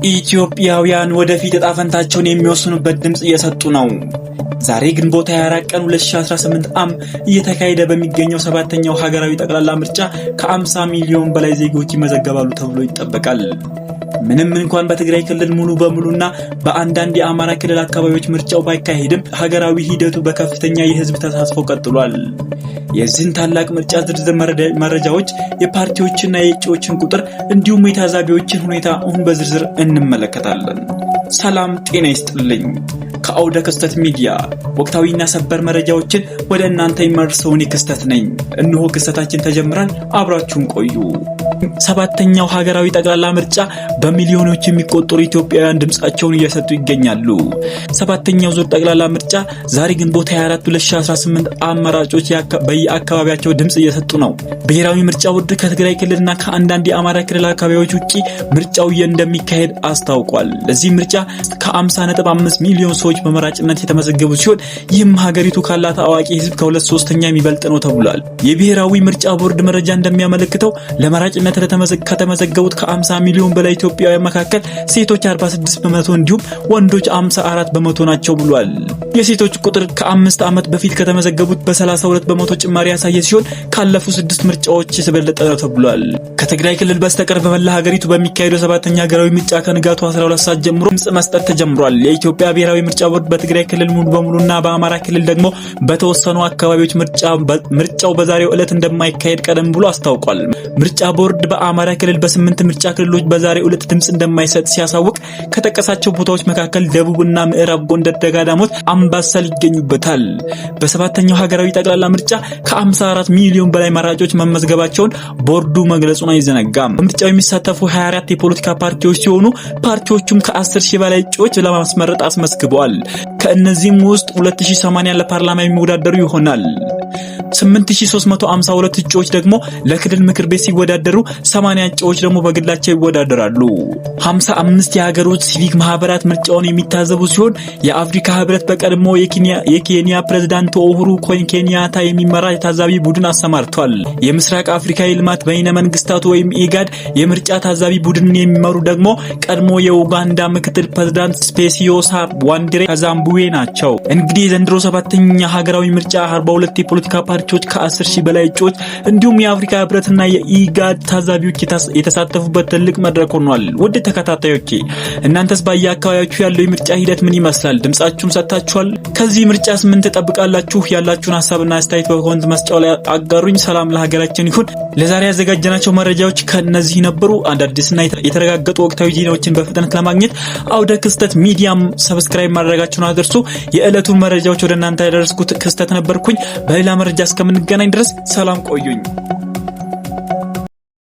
ኢትዮጵያውያን ወደፊት ዕጣ ፈንታቸውን የሚወስኑበት ድምፅ እየሰጡ ነው። ዛሬ ግንቦት 24 ቀን 2018 ዓ.ም እየተካሄደ በሚገኘው ሰባተኛው ሀገራዊ ጠቅላላ ምርጫ ከ50 ሚሊዮን በላይ ዜጎች ይመዘገባሉ ተብሎ ይጠበቃል። ምንም እንኳን በትግራይ ክልል ሙሉ በሙሉና በአንዳንድ የአማራ ክልል አካባቢዎች ምርጫው ባይካሄድም ሀገራዊ ሂደቱ በከፍተኛ የህዝብ ተሳትፎ ቀጥሏል። የዚህን ታላቅ ምርጫ ዝርዝር መረጃዎች፣ የፓርቲዎችና የእጩዎችን ቁጥር እንዲሁም የታዛቢዎችን ሁኔታ አሁን በዝርዝር እንመለከታለን። ሰላም ጤና ይስጥልኝ። ከአውደ ክስተት ሚዲያ ወቅታዊና ሰበር መረጃዎችን ወደ እናንተ የማደርሰውን ክስተት ነኝ። እነሆ ክስተታችን ተጀምሯል። አብራችሁን ቆዩ። ሰባተኛው ሀገራዊ ጠቅላላ ምርጫ በሚሊዮኖች የሚቆጠሩ ኢትዮጵያውያን ድምጻቸውን እየሰጡ ይገኛሉ። ሰባተኛው ዙር ጠቅላላ ምርጫ ዛሬ ግንቦት 24 2018 አመራጮች በየአካባቢያቸው ድምጽ እየሰጡ ነው። ብሔራዊ ምርጫ ቦርድ ከትግራይ ክልልና ከአንዳንድ የአማራ ክልል አካባቢዎች ውጪ ምርጫው እንደሚካሄድ አስታውቋል። ለዚህ ምርጫ ከ50.5 ሚሊዮን ሰዎች በመራጭነት የተመዘገቡ ሲሆን ይህም ሀገሪቱ ካላት አዋቂ ሕዝብ ከሁለት ሶስተኛ የሚበልጥ ነው ተብሏል። የብሔራዊ ምርጫ ቦርድ መረጃ እንደሚያመለክተው ለመራጭነት ከተመዘገቡት ከ50 ሚሊዮን በላይ ኢትዮጵያውያን መካከል ሴቶች 46% እንዲሁም ወንዶች 54% ናቸው ብሏል። የሴቶች ቁጥር ከ5 ዓመት በፊት ከተመዘገቡት በ32% ጭማሪ ያሳየ ሲሆን ካለፉት ስድስት ምርጫዎች የበለጠ ነው ተብሏል። ከትግራይ ክልል በስተቀር በመላ ሀገሪቱ በሚካሄደው ሰባተኛ ሀገራዊ ምርጫ ከንጋቱ 12 ሰዓት ጀምሮ ድምጽ መስጠት ተጀምሯል። የኢትዮጵያ ብሔራዊ ምርጫ ቦርድ በትግራይ ክልል ሙሉ በሙሉና በአማራ ክልል ደግሞ በተወሰኑ አካባቢዎች ምርጫው በዛሬው ዕለት እንደማይካሄድ ቀደም ብሎ አስታውቋል። ምርጫ ቦርድ በአማራ ክልል በስምንት ምርጫ ክልሎች በዛሬው ዕለት ድምጽ እንደማይሰጥ ሲያሳውቅ ከጠቀሳቸው ቦታዎች መካከል ደቡብና ምዕራብ ጎንደር፣ ደጋዳሞት፣ አምባሰል ይገኙበታል። በሰባተኛው ሀገራዊ ጠቅላላ ምርጫ ከ54 ሚሊዮን በላይ መራጮች መመዝገባቸውን ቦርዱ መግለጹን አይዘነጋም። በምርጫው የሚሳተፉ 24 የፖለቲካ ፓርቲዎች ሲሆኑ ፓርቲዎቹም ከ10 ሺህ በላይ እጩዎች ለማስመረጥ አስመዝግበዋል። ከእነዚህም ውስጥ 2080 ለፓርላማ የሚወዳደሩ ይሆናል። 8352 እጩዎች ደግሞ ለክልል ምክር ቤት ሲወዳደሩ 80 እጩዎች ደግሞ በግላቸው ይወዳደራሉ። 55 የሀገር ውስጥ ሲቪክ ማህበራት ምርጫውን የሚታዘቡ ሲሆን የአፍሪካ ህብረት በቀድሞ የኬንያ ፕሬዝዳንት ኡሁሩ ኬንያታ የሚመራ የታዛቢ ቡድን አሰማርቷል። የምስራቅ አፍሪካ የልማት በይነ መንግስታቱ ወይም ኢጋድ የምርጫ ታዛቢ ቡድንን የሚመሩ ደግሞ ቀድሞ የኡጋንዳ ምክትል ፕሬዝዳንት ስፔሲዮሳ ዋንዲሬ ከዛምቡዌ ናቸው። እንግዲህ የዘንድሮ ሰባተኛ ሀገራዊ ምርጫ 42 የፖለቲካ ፓርቲዎች፣ ከ10 ሺህ በላይ እጩዎች እንዲሁም የአፍሪካ ህብረትና የኢጋድ ታዛቢዎች የተሳተፉበት ትልቅ መድረክ ሆኗል። ውድ ተከታታዮቼ፣ እናንተስ በየአካባቢያችሁ ያለው የምርጫ ሂደት ምን ይመስላል? ድምጻችሁን ሰጥታችኋል? ከዚህ ምርጫስ ምን ትጠብቃላችሁ? ያላችሁን ሀሳብና አስተያየት በ comment መስጫው ላይ አጋሩኝ። ሰላም ለሀገራችን ይሁን። ለዛሬ ያዘጋጀናቸው መረጃዎች ከነዚህ ነበሩ። አዳዲስና የተረጋገጡ ወቅታዊ ዜናዎችን በፍጥነት ለማግኘት አውደ ክስተት ሚዲያም subscribe ማድረጋችሁን አትርሱ። የዕለቱን መረጃዎች ወደ እናንተ ያደረስኩት ክስተት ነበርኩኝ። በሌላ መረጃ እስከምንገናኝ ድረስ ሰላም ቆዩኝ።